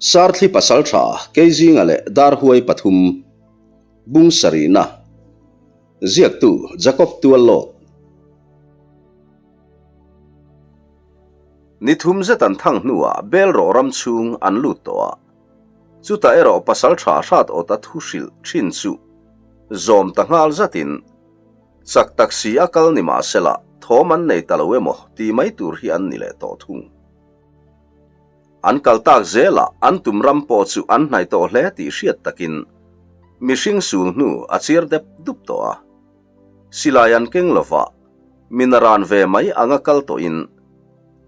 Sarthli Pasaltha Keizinga leh Darhuai pathum Bung sarihna Ziaktu Jacob Tuallawt Ni thum zet an thang hnuah Belrawh ram chhung an lut tawh a, chutah erawh Pasaltha hrat awta thu hrilh thin chu zawm ta nghal zatin Chak tak si a kal ni mahsela thawm an nei ta lo emaw tih mai tur hi an ni leh tawh thung. An kal tak zelah an tum ram pawh chu an hnaih tawh hle tih hriat takin mihring sul hnu a chir dep dup tawh a. Silai an keng lova, min a ran ve mai anga kal tawhin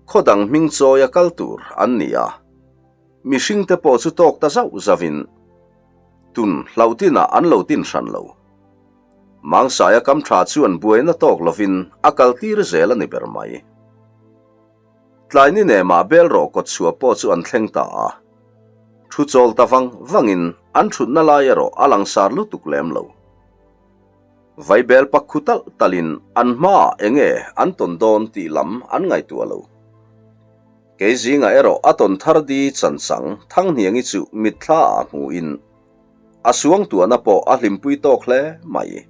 khaw dang hming chawi a kal tur an ni a. Mihring te pawh chu tawk ta zauh zauhin tun hlauhtinah an lo tin hran lo. Mangsaia kam tha chuan buaina tawk lovin a kal tir zel a ni ber mai. Tlai ni nemah bel rawh kawt chhuah pawh chu an thleng ta a. Thu chawl ta vang vangin an thutna lai erawh a langsar lutuk lem lo. Vaibel pak khu talh talhin an hmaah enge an tawn dawn tih lam an ngaihtuah lo. Kei zingah erawh a tawn thar di chanchang Thanghniangi chu mitthla ah hmuhin A suangtuahna pawh a hlimpui tawk hle mai.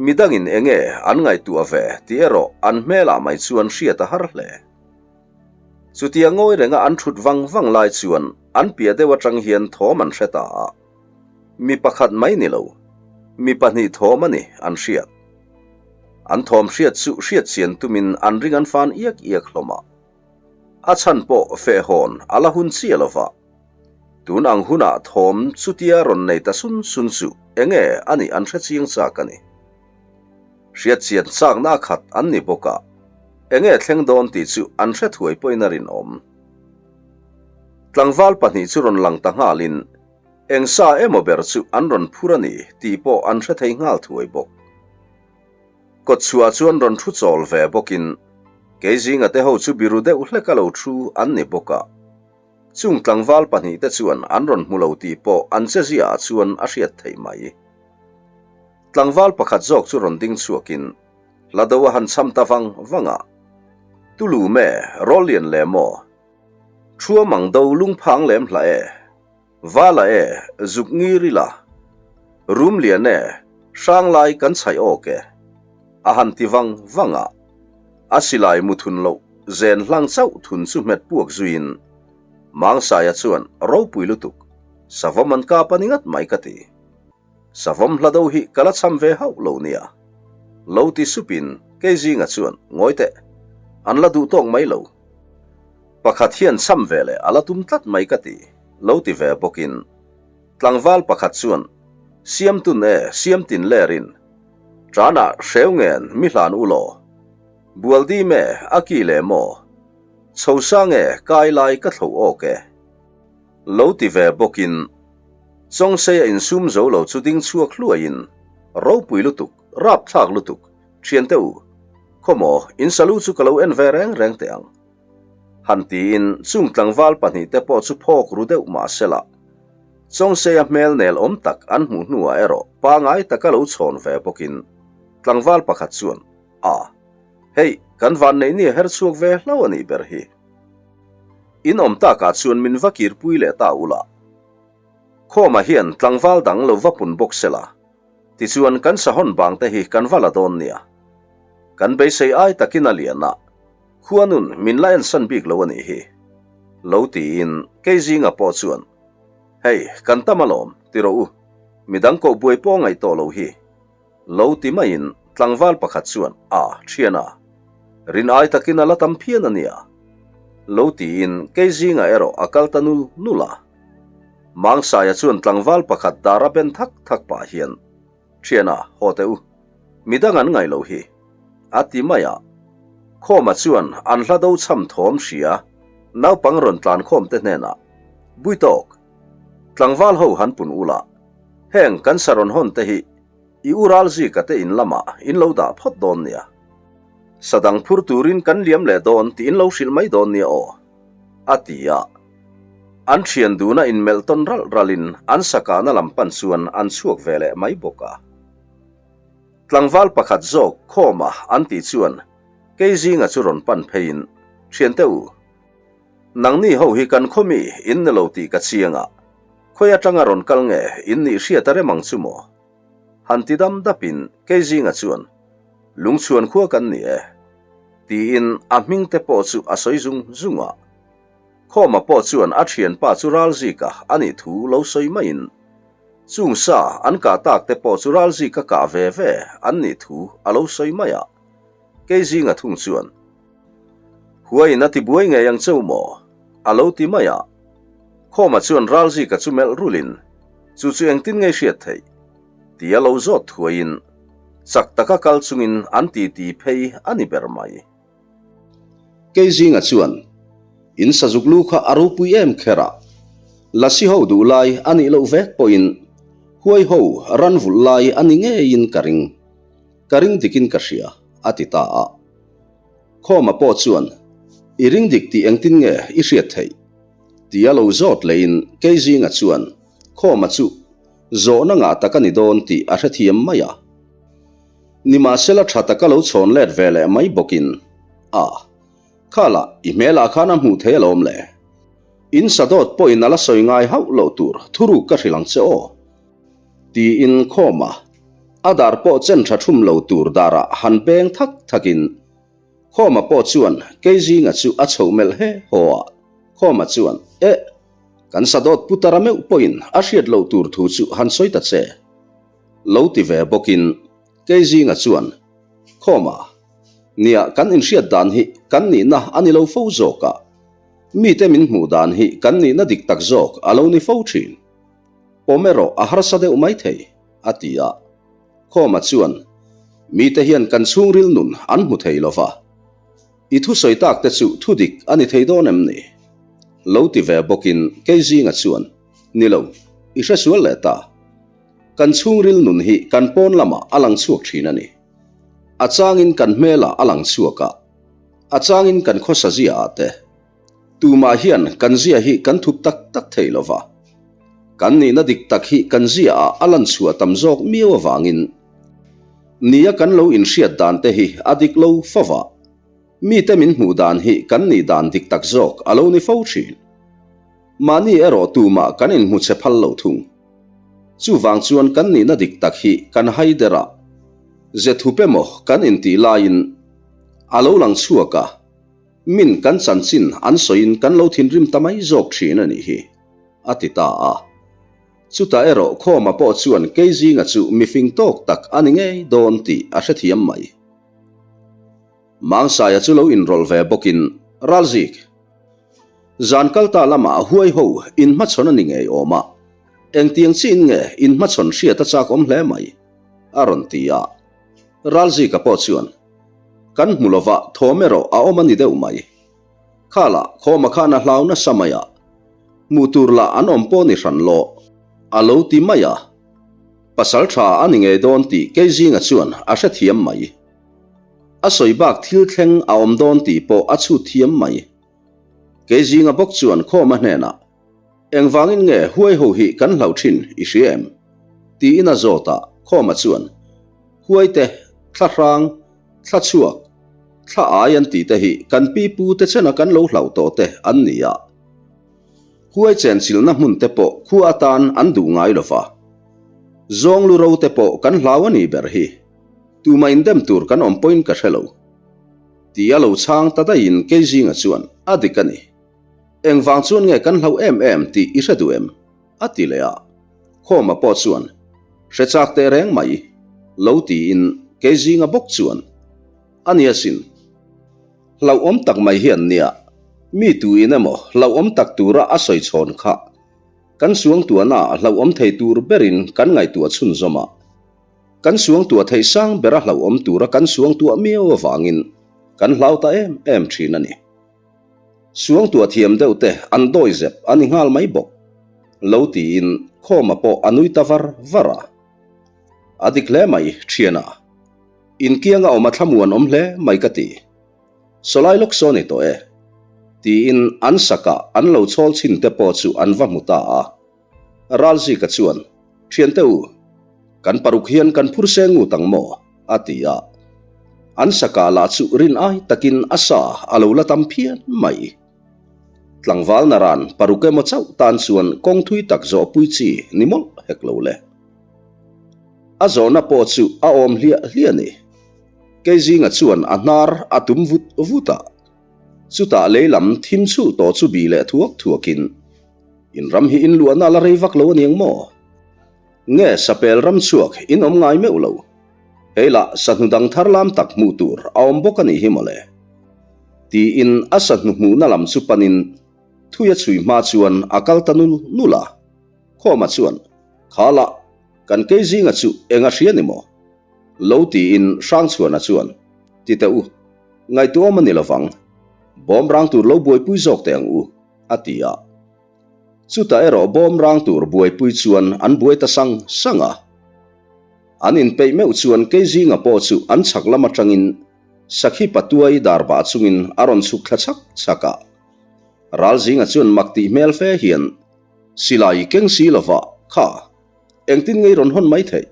Midangin enge an ngaihtuah ve tih erawh an hmelah mai chuan hriat a har hle. Chutia ngawi renga an thut vang vang lai chuan an piah deuh atang hian thawm an hre ta a. Mi pakhat mai ni lo, mi pahnih thawm a ni an hriat. An thawm hriat chu hriat chian tumin an ring an fan iak iak hlawm a. A chhan pawh fehhawn a la hun chiah lova. Tun ang hunah thawm chutia rawn nei ta sun sun chu enge a nih an hre chiang chak a ni. Hriat chian chakna a khat an ni bawk a, enge thleng dawn tih chu an hre thuai pawhin a rinawm. Tlangval pahnih chu rawn lang ta nghalin eng sa emaw ber chu an rawn phur a ni tih pawh an hre thei nghal thuai bawk. Kawtchhuah chuan rawn thu chawl ve bawkin kei zinga te ho chu biru deuh hlek a lo thu an ni bawk a. Chung tlangval pahnihte chuan an rawn hmu lo tih pawh an che ziaah chuan a hriat theih mai. Tlangval pakhat zawk chu rawn ding chhuakin hla do a han cham ta vang vang a, Tulu me, Rawllian le maw? Thuam ang do lungphang lem hlah e, Vala e, zuk ngir ila, Rumlian e, Hranglai kan chhaih awk e, a han ti vang vang a. A silai mu thun loh zen hlang chauh thun chu hmet puak zuiin Mangsaia chuan ropui lutuk, Savawm an kap a ni ngat mai ka ti. Savawm hla do hi ka la cham ve hauh lo nia. Lo ti supin Keizinga chuan ngawi teh, an la duh tawk mai lo. Pakhat hian cham ve leh a la tum tlat mai ka ti, lo ti ve bawkin tlangval pakhat chuan Siamtun e, Siamtin lerin Ṭanah hreu ngen mi hlan u law? Bual dim e, a ki le maw? Chho sang e, kai lai ka thlo awk e. Lo ti ve bawkin Chawngsei a insum zo lo chu ding chhuak hluaiin, Ropui lutuk, rapthlak lutuk, thiante u, khawmaw, in salu chu ka lo en ve reng reng teh ang. Han tiin chung tlangval pahnihte pawh chu phawk ru deuh mah sela, Chawngseia hmel nel awm tak an hmuh hnuah erawh pangai taka lo chhawn ve bawkin tlangval pakhat chuan, A, hei, kan vanneih ni a her chhuak ve hlo a nih ber hi. In awm takah chuan min va kirpui leh ta ula. Khawma hian tlangval dang lo va pun bawk sela, tichuan kan sahawn bangte hi kan va la dawn nia. Kan beisei ai takin a lian a. Khuanun min la ensan bik lo a nih hi. Lo tiin kei zinga pawh chuan, Hei, kan tam alawm, ti rawh u, midang koh buai pawh ngaih tawh lo hi. Lo ti maiin tlangval pakhat chuan, A, thian a. Rin ai takin a la tam phian a nia. Lo tiin kei zinga erawh a kal ta nul nul a. Mangsaia chuan tlangval pakhat dar a ben thak thak pah hian, Thiana, haw teh u. Midang an ngaih loh hi. A ti mai a. Khawma chuan an hla do chham thawm hria naupang rawn tlan khawm te hnenah, Buitawk, tlangval ho han pun ula, heng kan sarawn hawn te hi i u Ralzika te in lamah in lo dah phawt dawn nia. Sadang phur turin kan liam leh dawn tih in lo hrilh mai dawn nia aw. A ti a. An thian duna inmelh tawn ralh ralhin an sakahna lam pan chuan an chhuak ve leh mai bawk a. Tlangval pakhat zawk khawma an tih chuan kei zinga chu rawn pan pheiin, Thiante u, Nangni ho hi kan khaw mi in ni lo tih ka chiang a, khawi atanga rawn kal nge in nih hriat a rem ang chu maw? Han ti dam dapin Keizinga chuan, Lungchhuan khua kan ni e, tiin a hming te pawh chu a sawi zung zung a. Khawma pawh chuan a thianpa chu Ralzika a nih thu lo sawi maiin, chung sa an kah tak te pawh chu Ralzika kah ve ve an nih thu a lo sawi mai a. Keizinga thung chuan, Huaiin a ti buai ngei ang cheu maw? a lo ti mai a. Khawma chuan Ralzika chu melh rulin, Chu chu engtin ngei hriat theih? ti a lo zawt thuaiin, chak taka kal chungin an titi phei a ni ber mai. Keizinga chuan, In sazuk lu kha a ropui em kher a, lasi ho duh lai a nih loh vek pawhin huai ho ran vulh lai a ni ngeiin ka ring, ka ring dikin ka hria, a ti ta a. Khawma pawh chuan, I ring dik tih engtin nge i hriat theih? ti a lo zawt lehin Keizinga chuan Khawma chu zawhna ngah tak a ni dawn tih a hrethiam mai a. Nimahsela tha taka lo chhawn let ve leh mai bawkin, A, khalah i hmelah khan a hmuh thei alawm le. In sadawt pawhin a la sawi ngai hauh loh tur thuruk ka hrilh ang che aw. Tiin khawma a dar pawh chen tha thum lo tur darah han beng thak thakin Khawma pawh chuan Keizinga chu a chhoh melh he haw a. Khawma chuan, Eh! Kan sadawt putara meuh pawhin a hriat loh tur thu chu han sawi ta che. Lo ti ve bawkin Keizinga chuan, Khawma, nia kan inhriat dan hi kan nihna a ni lo fo zawk a, mite min hmuh dan hi kan nihna dik tak zawk a lo ni fo thin. Pawm erawh a harsa deuh mai thei, a ti a. Khawma chuan, Mite hian kan chhungril nun an hmu thei lo va, i thusawi tak te chu thudik a ni thei dawn em ni? Lo ti ve bawkin Keizinga chuan, Ni lo, i hresual leh ta. Kan chhungril nun hi kan pawn lamah a lang chhuak thin a ni. A changin kan hmelah a lang chhuak a, a changin kan khawsa ziaah te. Tumah hian kan zia hi kan thup tak tak thei lo va. Kan nihna dik tak hi kan ziaah a lan chhuah tam zawk miau avangin nia kan lo inhriat dan te hi a dik lo fo va. Mite min hmuh dan hi kan nih dan dik tak zawk a lo ni fo thin. Mahni erawh tumah kan inhmu chhe phal lo thung. Chuvang chuan kan nihna dik tak hi kan hai der a, ze thup emaw kan intih laiin a lo lang chhuak a, min kan chanchin an sawiin kan lo thinrim ta mai zawk thin a nih hi, a ti ta a. Chutah erawh Khawma pawh chuan Keizinga chu mifing tawk tak a ni ngei dawn tih a hrethiam mai. Mangsaia chu lo inrawlh ve bawkin, Ralzik! Zan kal ta lamah huai ho inhmachhawn a ni ngei awm a, engtiang chiin nge inhmachhawn hriat a chak awm hle mai, a rawn ti a. Ralzika pawh chuan, Kan hmu lova thawm erawh a awm a ni deuh mai. Khalah khawma khan a hlau nasa mai a, hmuh tur lah an awm pawh ni hran lawh, a lo ti mai a. Pasal tha a ni ngei dawn tih Keizinga chuan a hrethiam mai. A sawi bak thil thleng a awm dawn tih pawh a chhut thiam mai. Kei zinga bawk chuan Khawma hnenah, Engvangin nge huai ho hi kan hlauh thin i hria em? tiin a zawt a, Khawma chuan, Huai te, thla hrang, thla chhuak, thla ai an tih te hi kan pi pu te chena kan lo hlauh tawh te an ni a. Huai chenchilhna hmun te pawh khua atan an duh ngai lo va. Zawng lu ro te pawh kan hlau a nih ber hi. Tumah indem tur kan awm pawhin ka hre lo. Ti a lo chhang ta daihin Keizinga chuan, A dik a ni. Engvang chuan nge kan hlauh em em tih i hre duh em? a ti leh a. Khawma pawh chuan, Hre chak teh reng mai, lo tiin Keizinga bawk chuan, A nia sin. Hlauhawm tak mai hian nia, mi tuin emaw hlauhawm tak tura a sawi chhawn kha kan suangtuahnaah hlauhawm thei tur berin kan ngaihtuah chhunzawm a. Kan suangtuah theih sang bera hlauhawm tura kan suangtuah miau avangin kan hlau ta em em thin a ni. Suangtuah thiam deuh te an dawi zep a ni nghal mai bawk. Lo tiin Khawma pawh a nui ta var var a. A dik hle mai, thiana. Inkianga awm a thlamuan awm hle mai ka ti. Sawlai lawk saw ni tawh e. Tiin an sakah an lo chhawl chhin te pawh chu an va hmu ta a. Ralzika chuan, Thiante u, kan paruk hian kan phur se ngut ang maw? a ti a. An sakah lah chu rin ai takin a sa a lo la tam phian mai. Tlangval naran paruk emaw chauh tan chuan kawng thui tak zawhpui chi ni mawlh hek lo le. A zawhna pawh chu a awm hliah hliah a ni. Keizinga chuan a hnar a tum vut vut a. Chutah lei lam thim chhulh tawh chu bih leh thuak thuakin, In ram hi in luahna la rei vak lo a niang maw? Nge sapel ram chhuak in awm ngai meuh lo? Hei lah sahnu dang thar lam tak hmuh tur a awm bawk a nih hi mawle. Tiin a sahnu hmuhna lam chu panin thui a chhui hma chuan a kal ta nul nul a. Khawma chuan, Kha lah, kan kei zinga chu eng a hria ni maw? Lo tiin Hrangchhuana chuan, Ti teh u, ngaihtuahawm a ni lovang. Bawm rang tur lo buaipui zawk teh ang u, a ti a. Chutah erawh bawm rang tur buaipui chuan an buai ta sang sang a. An inpeih meuh chuan Keizinga pawh chu an chhak lam atangin Sakhi patuai dar bah chungin a rawn chhuk thla chhak chhak a. Ralzinga chuan mak tih hmel fe hian, Silai keng si lova, kha, engtin ngei rawn hawn mai theih?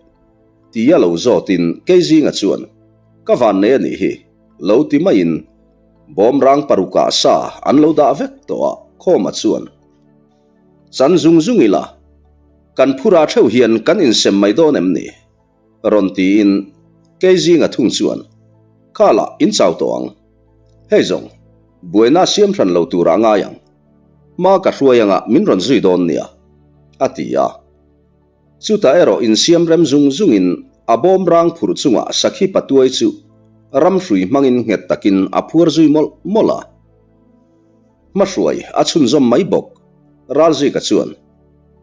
Tia lo zawtin Keizinga chuan, Ka van nei a nih hi, lo ti maiin Bawmrang parukah sa an lo dah vek tawh a, Khawma chuan, Chan zung zung ila, kan phurah theuh hian kan insem mai dawn em ni? rawn tiin Keizinga thung chuan, Kha lah in chau tawh ang. Hei zawng, buaina siam hran lo turah ngai ang. Hma ka hruai anga min rawn zui dawn nia, a ti a. Chutah erawh insiam rem zung zungin a bawm rang phurh chungah sakhi patuai chu ram hrui hmangin nghet takin a phuar zui mawlh mawlh a. Hmahruai a chhunzawm mai bawk. Ralzika chuan,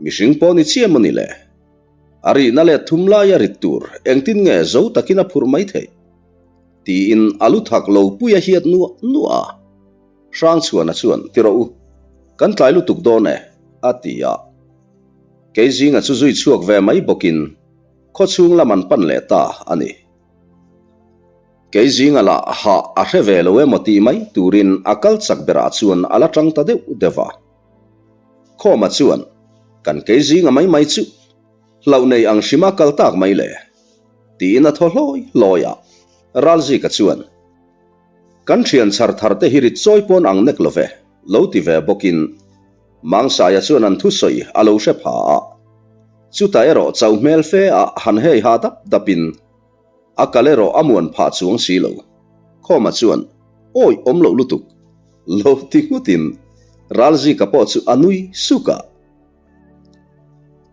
Mihring pawh ni chiah maw ni le? A rihna leh thum laia rit tur engtin nge zo takin a phurh mai theih? Tiin a lu thak lo pui a hiat nuah nuah a. Hrangchhuana chuan, Ti rawh u, kan tlai lutuk dawn e, a ti a. Kei zinga chu zui chhuak ve mai bawkin khawchhung lam an pan leh ta a ni. Kei zinga lah hah a hre ve lo emaw tih mai turin a kal chak berah chuan a la tang ta deuh deuh a. Khawma chuan, Kan kei zinga mai mai chu hlauh nei ang hrima kal tak mai le, tiin a thaw hlawi hlawi a. Ralzika chuan, Kan thian chhar thar te hi rit chawi pawn ang nek lo ve, lo ti ve bawkin Mangsaia chuan an thusawi a lo hre pha a, chutah erawh chauh hmel fe a han hei ha dap dapin a kal erawh a muan phah chuang si lo. Khawma chuan, Awi awm loh lutuk, lo ti nghutin Ralzika pawh chu a nui suk a.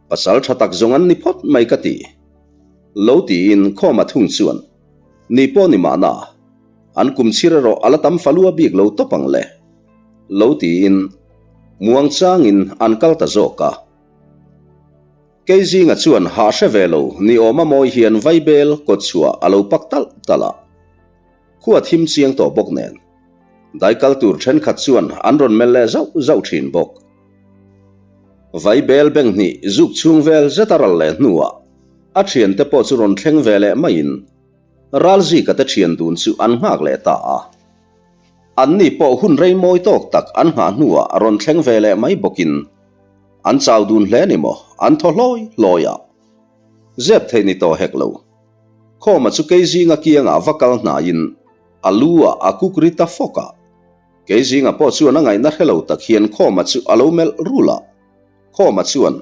Pasal tha tak zawng an ni phawt mai ka ti, lo tiin Khawma thung chuan, Ni pawh ni mahna, an kum chhir erawh a la tam falua bik lo tawp ang le. Lo tiin muang changin an kal ta zawk a. Keizinga chuan hah hre ve lo ni awma mawi hian vaibel kawtchhuah a lo pak talh talh a. Khua thim chiang tawh bawk nen. Daikal tur thenkhat chuan an rawn melh leh zauh zauh thin bawk. Vaibel beng hnih zuk chhung vel zet a ral leh hnuah a thiante pawh chu rawn thleng ve leh maiin Ralzika te thian dun chu an nghak leh ta a. Anni pawh hun rei mawi tawk tak an nghah hnuah rawn thleng ve leh mai bawkin an chau dun hle ni maw, an thaw hlawi hlawi a. Zep theih ni tawh hek lo. Khawma chu Keizinga kiangah va kal hnaiin a lu ah a kuk ri ta fawk a. Keizinga pawh chuan a ngaihna hre lo tak hian Khawma chu a lo melh rul a. Khawma chuan,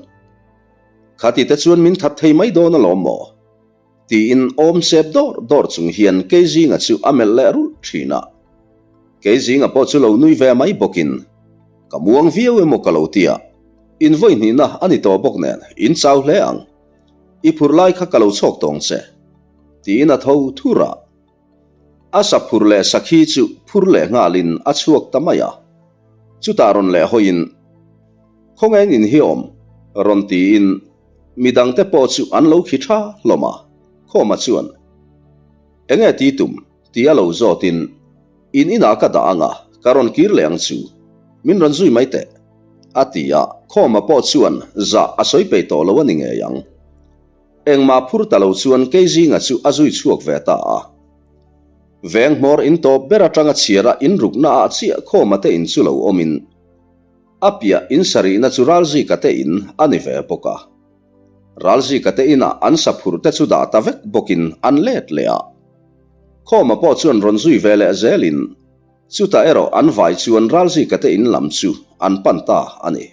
Khati te chuan min that thei mai dawn alawm maw? Tiin awm sep dawr dawr chung hian Keizinga chu a melh leh rulh thin a. Keizinga pawh chu lo nui ve mai bawkin, Ka muang viau emaw ka lo ti a, in vawi hnihna a ni tawh bawk nen in chau hle ang. I phurh lai kha ka lo chhawk tawng che. Tiin a tho thur a. A sa phur leh sakhi chu phur leh nghalin a chhuak ta mai a. Chutah rawn leh hawiin, Khawngain in hi awm, rawn tiin Mi dangte pawh chu an lo khi tha hlawm a, Khawma chuan, Enge ti tum? ti a lo zawtin, In inah ka dah ang a, ka rawn kir leh ang chu, min rawn zui mai teh, a ti a, Khawma pawh chuan zah a sawi peih tawh lo a ni ngei ang. Engmah phur ta lo chuan Keizinga chu a zui chhuak ve ta a. Veng hmawr in tawp ber atanga chhiara in rukna ah chiah Khawma te in chu lo awmin, A piah in sarihna chu Ralzika te in a ni ve bawk a. Ralzika te inah an saphur te chu dah ta vek bawkin an let leh a. Khawma pawh chuan rawn zui ve leh zelin. Chutah erawh an vai chuan Ralzika te in lam chu an pan ta a ni.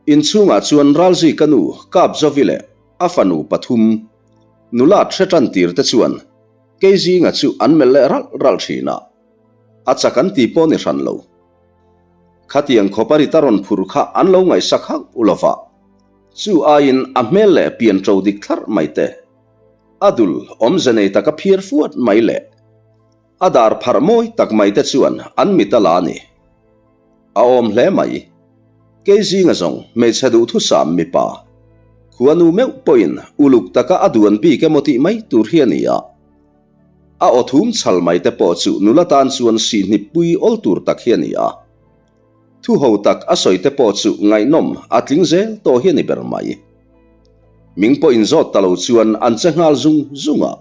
Inchhungah chuan Ralzika nu Kapzovi leh a fanu pathum nula hre tan tir te chuan Keizinga chu an melh leh ralh ralh thin a, a chak an ti pawh ni hran lo. Khatiang khawp a rit a rawn phur kha an lo ngaihsak hauh lova, chu aiin a hmel leh pian ṭo dik thlarh mai te, a dul awmze nei taka phiar fuat mai leh a dar pharh mawi tak mai te chuan an mit a la a ni. A awm hle mai. Kei zinga zawng hmeichhe duhthusam mipa, khuanu meuh pawhin uluk taka a duan bik emaw tih mai tur hi a ni a. A aw thum chhal mai te pawh chu nula tan chuan sihhnip pui awl tur tak hi a ni a. Thu ho tak a sawi te pawh chu ngaihnawm a tling zel tawh hi a ni ber mai. Ming pawh inzawt ta lo chuan an che nghal zung zung a.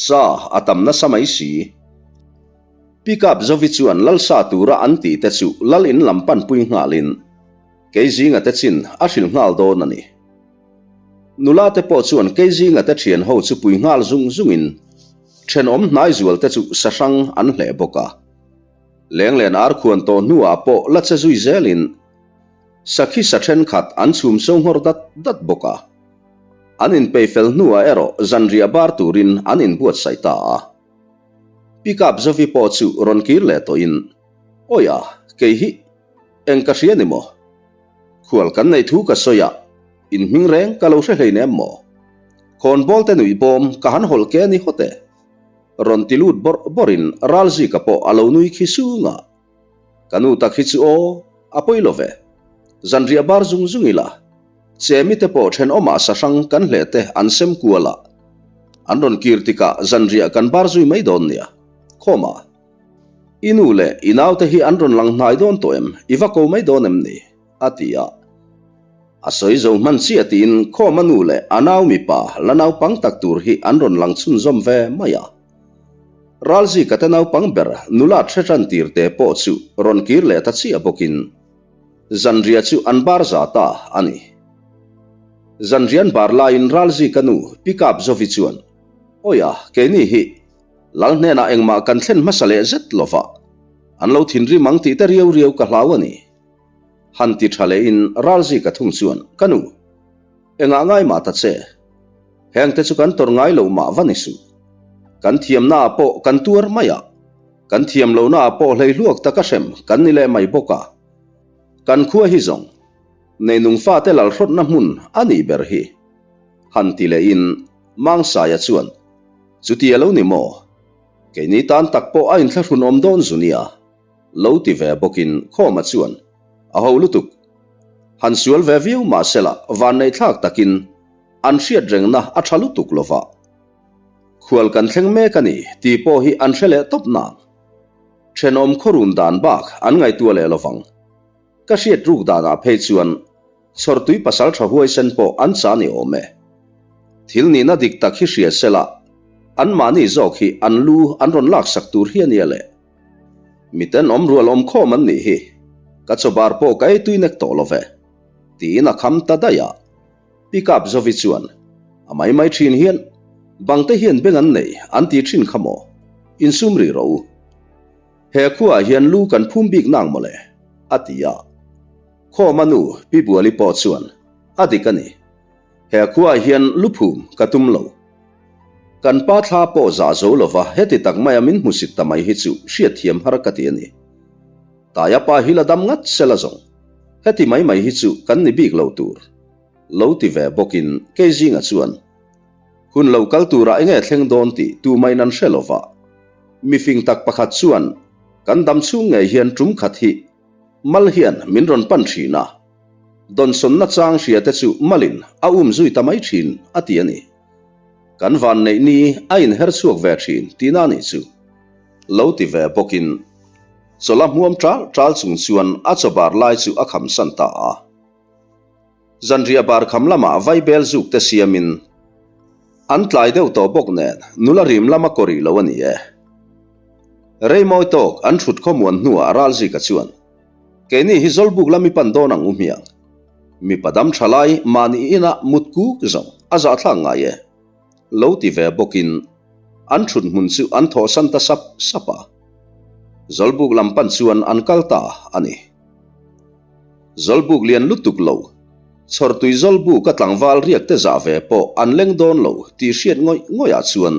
Sa a tam nasa mai si. Pickup Zovi chuan lal sa tura an tih te chu lal in lam panpui nghalin Keizinga te chin a hrilh nghal dawn a ni. Nula te pawh chuan Keizinga te thian ho chu pui nghal zung zungin thenawm hnai zual te chu sa hrang an hleh bawk a. Lenglen ar khuan tawh hnuah pawh la che zui zelin sakhi sa thenkhat an chhum so nghawr dat dat bawk a. An inpeih fel hnuah erawh zanriah bar turin an inbuatsaih ta a. Pickup Zovi pawh chu rawn kir leh tawhin, Awi a, kei hi eng ka hria ni maw? Khual kan neih thu ka sawi a, in hming reng ka lo hre hleinem maw? Khawnbawl te nuih bawm ka han hawlh ke a ni hawt e. Rawn ti lut bawrh bawrhin Ralzika pawh a lo nui khi sung a. Ka nu tak hi chu aw, a pawi lo ve. Zanriah bar zung zung ila, Chemi te pawh thenawmah sahrang kan hleh te an sem kual a, an rawn kir tikah zanriah kan bar zui mai dawn nia. Khawma, I nu leh i naute hi an rawn lang hnai dawn tawh em? I va ko mai dawn em ni? a ti a. A sawi zo hman chiah tiin Khawma nu leh a nau mipa la naupang tak tur hi an rawn lang chhunzawm ve mai a. Ralzika te naupang ber nula hre tan tir te pawh chu rawn kir leh ta chiah bawkin Zanriah chu an bar za ta a ni. Zanrian bar laiin Ralzika nu Pi Kap Zovi chuan, Awi a, keini hi Lal hnenah engmah kan thlen hmasa leh zet lova, an lo thinrim ang tih te riau riau ka hlau a ni. Han ti tha lehin Ralzika thung chuan, Ka nu, engah ngai mah ta che? Hengte chu kan tawrh ngai loh mah va ni suh. Kan thiamnaah pawh kan tuar mai a. Kan thiam lohna ah pawh hleihluak taka hrem kan ni leh mai bawk a. Kan khua hi zawng, neinung fate lalhrawtna hmun a nih ber hi. Han ti lehin Mangsaia chuan, Chuti a lo ni maw? Keini tan tak pawh a inthlahrun awm dawn zu nia. Lo ti ve bawkin Khawma chuan, A ho lutuk. Han sual ve viau mahsela vanneihthlak takin an hriat rengna a tha lutuk lova. Khual kan thleng mek a ni tih pawh hi an hre leh tawp nang. Thenawm khawrun dan bak an ngaihtuah leh lovang. Ka hriat ruk danah phei chuan chhawrtui pasal tha huaisen pawh an cha ni awm e. Thil nihna dik tak hi hria sela anmahni zawk hi an lu an rawn laksak tur hi a nia le. Miten awm rual awm khawm an nih hi. Ka chawbar pawh ka ei tui nek tawh lo ve. Tiin a kham ta daih a. Pi Kap Zovi chuan, A mai mai thin hian bangte hian beng an nei an ti thin kha maw? Insum rih rawh u. He khuaah hian lu kan phum bik nang mawle, a ti a. Khawma nu Pi Buali pawh chuan, A dik a ni. He khuaah hian lu phum ka tum lo. Kan pa thla pawh zah zo lova heti tak maia min hmusit ta mai hi chu hriatthiam har ka ti a ni. Taia pa hi la dam ngat sela zawng. Heti mai mai hi chu kan ni bik lo tur. Lo ti ve bawkin kei zinga chuan hun lo kal turah enge thleng dawn tih tumain an hre lova. Mifing tak pakhat chuan kan dam chhung ngei hian tum khat hi mal hian min rawn pan thin a, dawnsawnna chang hria te chu malin a um zui ta mai thin a ti a ni. Kan van neih ni a inher chhuak ve thin tihna a nih chu. Lo ti ve bawkin Chawla hmuam ṭal ṭal chung chuan a chaw bar lai chu a khamsan ta a. Zanriah bar kham lamah vaibel zuk te siamin an tlai deuh tawh bawk nen nula rim lama kaw rih lo a ni e. Rei mawi tawk an ṭhut khawmuan hnuah Ralzika chuan, Keini hi Zawlbuk lam i pan dawn ang u hmiang. Mipa dam ṭha lai mahni inah mut kuk zawng a zahthlak ngai e. Lo ti ve bawkin an ṭhut hmun chu an thawhsan ta sap sap a. Zawlbuk lam pan chuan an kal ta a ni. Zawlbuk lian lutuk lo, chhawrtui zawlbuk a tlangval riak te zah ve pawh an leng dawn lo tih hriat ngawih ngawih ah chuan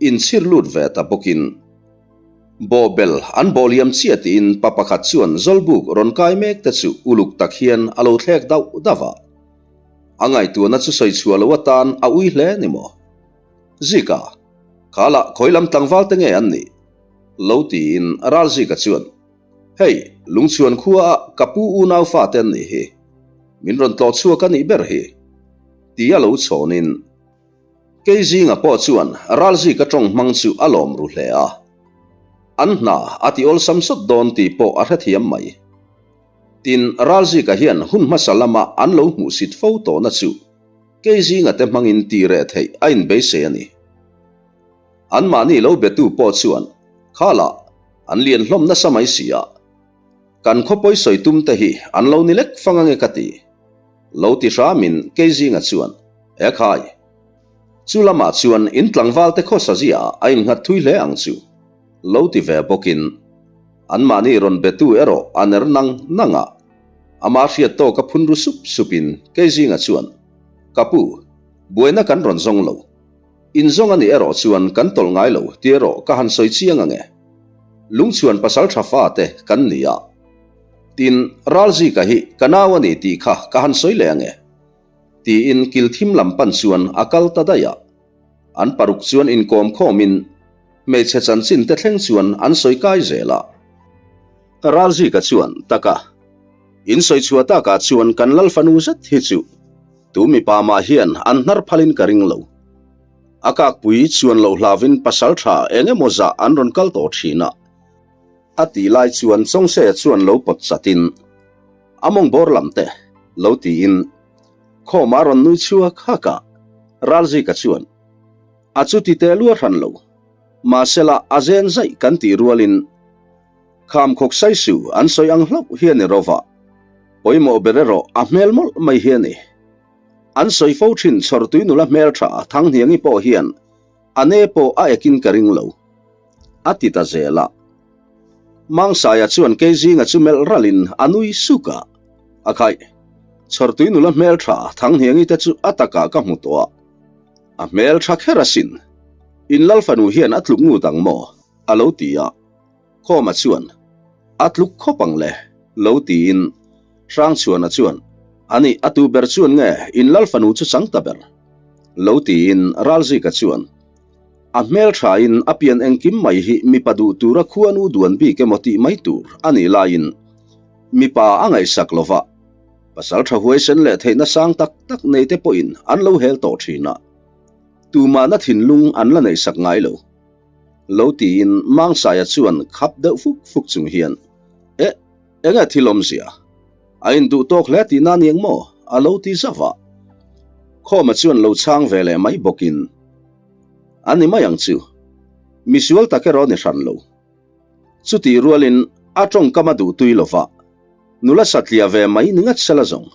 inchhir lut ve ta bawkin bawhbel an bawh liam chiah tiin pa pakhat chuan zawlbuk rawn kai mek te chu uluk tak hian a lo thlek dauh dauh a. A ngaihtuahna chu sawi chhuah loh atan a ui hle ni maw? Zika, kha lah khawi lam tlangval te nge an nih? Lo tiin Ralzika chuan, Hei, Lungchhuan khua ah ka pu unau fate an nih hi. Min rawn tlawh chhuak a nih ber hi. Tia lo chhawnin Keizinga pawh chuan Ralzika tawng hmang chu a lawm ru hle a. An hna a ti awlsam sawt dawn tih pawh a hrethiam mai. Tin, Ralzika hian hun hmasa lama an lo hmuhsit fo tawhna chu Keizinga te hmangin tih reh theih a inbeisei a ni. Anmahni lo betu pawh chuan, Khalah, an lian hlawm nasa mai si a, kan khawpawi sawi tum te hi an lo ni lek fang ange ka ti. Lo ti hramin Keizinga chuan, E khai! Chu lamah chuan in tlangval te khawsa zia a innghat thui hle ang chu. Lo ti ve bawkin, anmahni rawn betu erawh a ner nang nang a. Ama hriat tawka phun ru sup supin Keizinga chuan, Ka pu, buaina kan rawn zawng lo. Inzawng a nih erawh chuan kan tawlh ngai lo ti erawh ka han sawi chiang ang e. Lungchhuan pasal tha fate kan ni a. Tin, Ralzika hi ka nau a ni tih kha ka han sawi leh ang e. Tiin kil thim lam pan chuan a kal ta daih a. An paruk chuan inkawm khawmin hmeichhe chanchin te thleng chuan an sawi kai zel a. Ralzika chuan, Taka, in sawi chhuah takah chuan kan lal fanu zet hi chu Tu mipa mah hian an hnar phalin ka ring lo. A kakpui chuan loh hlauvin pasal tha eng emaw zah an rawn kal tawh thin a. A tih lai chuan Chawngseia chuan lo pawt chatin, A mawng bawr lam te, lo tiin khawm a rawn nui chhuak hak a. Ralzika chuan, A chuti teh lua hran lo. Mahsela a zen zaih kan tih rualin, Kham khawk sai su an sawi ang hlauh hi a ni rova, pawimawh ber erawh a hmel mawlh mai hi a ni. An sawi fo thin chhawrtui nula hmel tha Thanghniangi pawh hian a ne pawh a ekin ka ring lo, a ti ta zel a. Mangsaia chuan Keizinga chu melh ralin a nui suk a, A khaih, chhawrtui nula hmel tha Thanghniangi te chu a takah ka hmu tawh a, a hmel tha kher asin. In lal fanu hian a tluk ngut ang maw? a lo ti a. Khawma chuan, A tluk khawp ang le, lo tiin Hrangchhuana chuan, Ani, a tu ber chuan nge in lal fanu chu chang ta ber? lo tiin Ralzika chuan, A hmel thain a pian engkim mai hi mipa duh tura khuanu duan bik emaw tih mai tur a nih laiin mipa a ngaihsak lo va, pasal tha huaisen leh theihna sang tak tak neite pawhin an lo hel tawh thin a, tumahna thinlung an la neihsak ngai lo. Lo tiin Mangsaia chuan khap deuh fuk fuk chung hian, Eh, enge thil awmzia? A induh tawk hle tihna ni ang maw? a lo ti zauh a. Khawma chuan lo chhang ve leh mai bawkin, A ni mai ang chu. Misual tak erawh ni hran lo. Chutih rualin a tawngkam a duh tui lo va, nula satliah ve mai ni ngat sela zawng.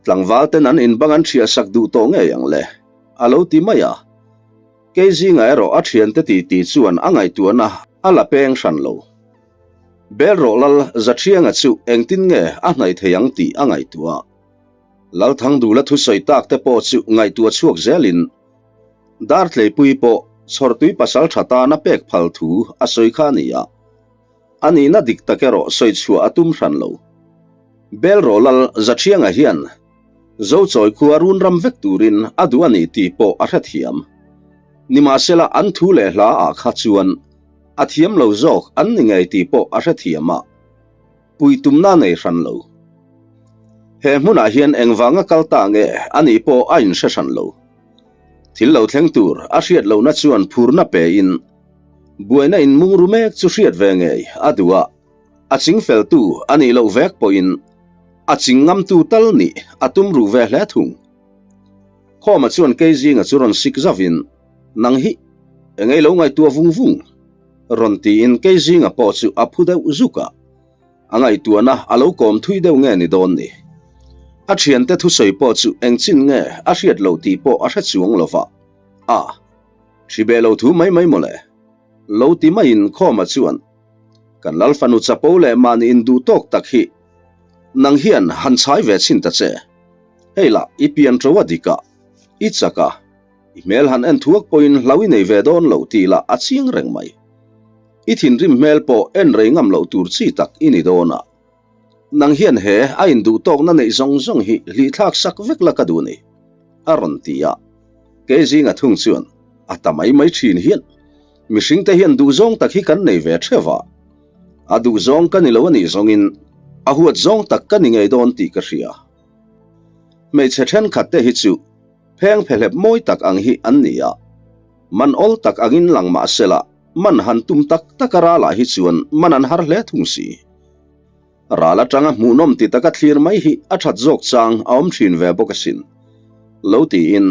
Tlangval ten an inbang an ṭhiah sak duh tawh ngei ang le, a lo ti mai a. Kei zinga erawh a thiante titi chuan a ngaihtuahna a la peng hran lo. Bel rawh Lal Zathianga chu engtin nge a hnaih thei ang tih a ngaihtuah. Lal Thangdula thusawi tak te pawh chu ngaihtuah chhuak zelin Dartleipui pawh chhawrtui pasal tha tan a pek phal thu a sawi kha a ni a. A nihna dik tak erawh sawi chhuah a tum hran lo. Bel rawh Lal Zathianga hian Zochawi khua run ram vek turin a duh a ni tih pawh a hrethiam. Nimahsela an thu leh hla ah kha chuan a thiam lo zawk an ni ngei tih pawh a hrethiam a, pui tumna nei hran lo. He hmunah hian engvanga kal ta nge a nih pawh a inhre hran lo. Thil lo thleng tur a hriat lohna chuan phurna pein buaina inmung ru mek chu hriat ve ngei a duh a. A chingfeltu a nih loh vek pawhin a ching ngamtu tal nih a tum ruh ve hle thung. Khawma chuan Keizinga chu rawn sik zauvin, Nang hi engei lo ngaihtuah vung vung? rawn tiin Keizinga pawh chu a phu deuh zuk a, a ngaihtuahna a lo kawm thui deuh nge ni dawn ni. A thiante thusawi pawh chu engchin nge a hriat loh tih pawh a hre chuang lo va, A, hri beh lo thu mai mai mawle, lo ti maiin Khawma chuan. Kan Lal fanu chapo leh mahni induh tawk tak hi nang hian han chhai ve chhin ta che. Hei lah i pian ṭo a dik a, i chak a, i hmel han en thuak pawhin hlau i nei ve dawn lo tih lah a chiang reng mai. I thinrim hmel pawh en rei ngam loh tur chi tak i ni dawn a. Nang hian he a induh tawkna neih zawng zawng hi hlih thlak sak vek la ka duh ni, a rawn ti a. Kei zinga thung chuan a ta mai mai thin hian mihringte hian duhzawng tak hi kan nei ve theuh a. A duhzawng ka ni lo a nih zawngin a huat zawng tak ka ni ngei dawn tih ka hria. Hmeichhe thenkhat te hi chu pheng phehlep mawi tak ang hi an ni a. Man awl tak angin lang mah sela man han tum tak tak a ralah hi chuan man an har hle thung si. Ral atanga hmuhnawm ti taka thlir mai hi a that zawk chang a awm thin ve bawk asin. Lo tiin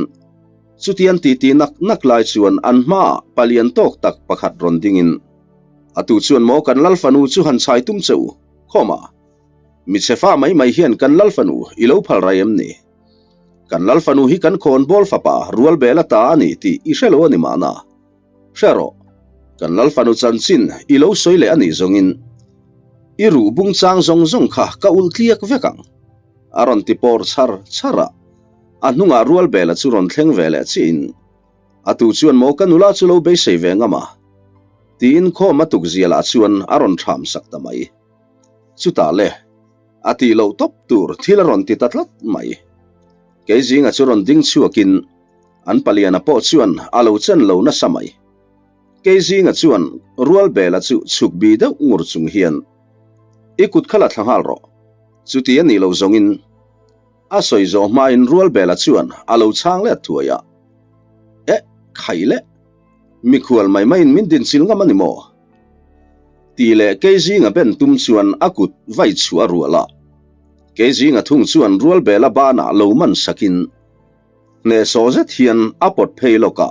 chutian titi nak nak lai chuan an hmaah palian tawk tak pakhat rawn dingin a tu chuan maw kan lal fanu chu han chhai tum che u khawm a, mi chhe fa mai mai hian kan lal fanu i lo phal rai em ni? Kan lal fanu hi kan khawn bawl fapa rual bel ata a ni tih i hre lo a ni mahna. Hre rawh, kan lal fanu chanchin i lo sawi leh a nih zawngin i ruh bung chang zawng zawng kha ka ulh tliak vek ang, a rawn ti pawr chhar chhar a. A hnungah rual bela chu rawn thleng ve leh chiahin, A tu chuan maw ka nula chu lo beisei ve ngam a? tiin khawm a tukzia lah chuan a rawn ṭham sak ta mai. Chutah le, a tih loh tawp tur thil a rawn ti ta tlat mai. Kei zinga chu rawn ding chhuakin an paliana pawh chuan a lo chen lo nasa mai. Kei zinga chuan rual bela chu chhuk bi deuh ngur chung hian, I kut kha la thla nghal rawh, chuti a nih loh zawngin a sawi zawh hmain rual bela chuan a lo chhang let thuai a, Eh, khai le, mikhual mai maiin min dinchil ngam a ni maw? Tih leh kei zinga ben tum chuan a kut vai chhuah a rual a. Kei zinga thung chuan rual bela banah lo man sakin hnehsawh zet hian a pawt phei lawk a.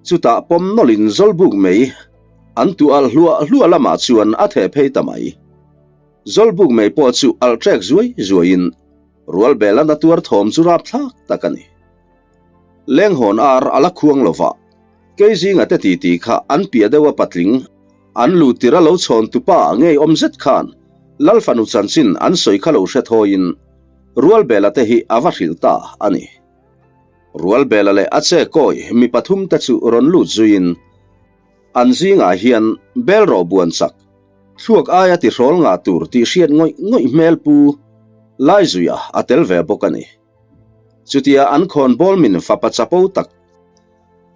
Chutah pawm nawlhin zawlbuk mei an tu alh hluah hluah lamah chuan a theh phei ta mai. Zawlbuk mei pawh chu alh ṭek zuai zuaiin rual bela na tuar thawm chu rapthlak tak a ni. Lenghawn ar a la khuang lo va, kei zinga te titi kha an piah deuh a patling an lu tir a lo chhawn tupa ngei awm zet khan Lal fanu chanchin an sawi kha lo hre thawiin Rualbela te hi a va hrilh ta a ni. Rualbela leh a che kawi mi pathum te chu rawn lut zuiin an zingah hian bel rawh buan chak thluak aia tihrawl ngah tur tih hriat ngawih ngawih hmel pu Laizuia a tel ve bawk a ni. Chutia an khawn bawl min fapa chapo tak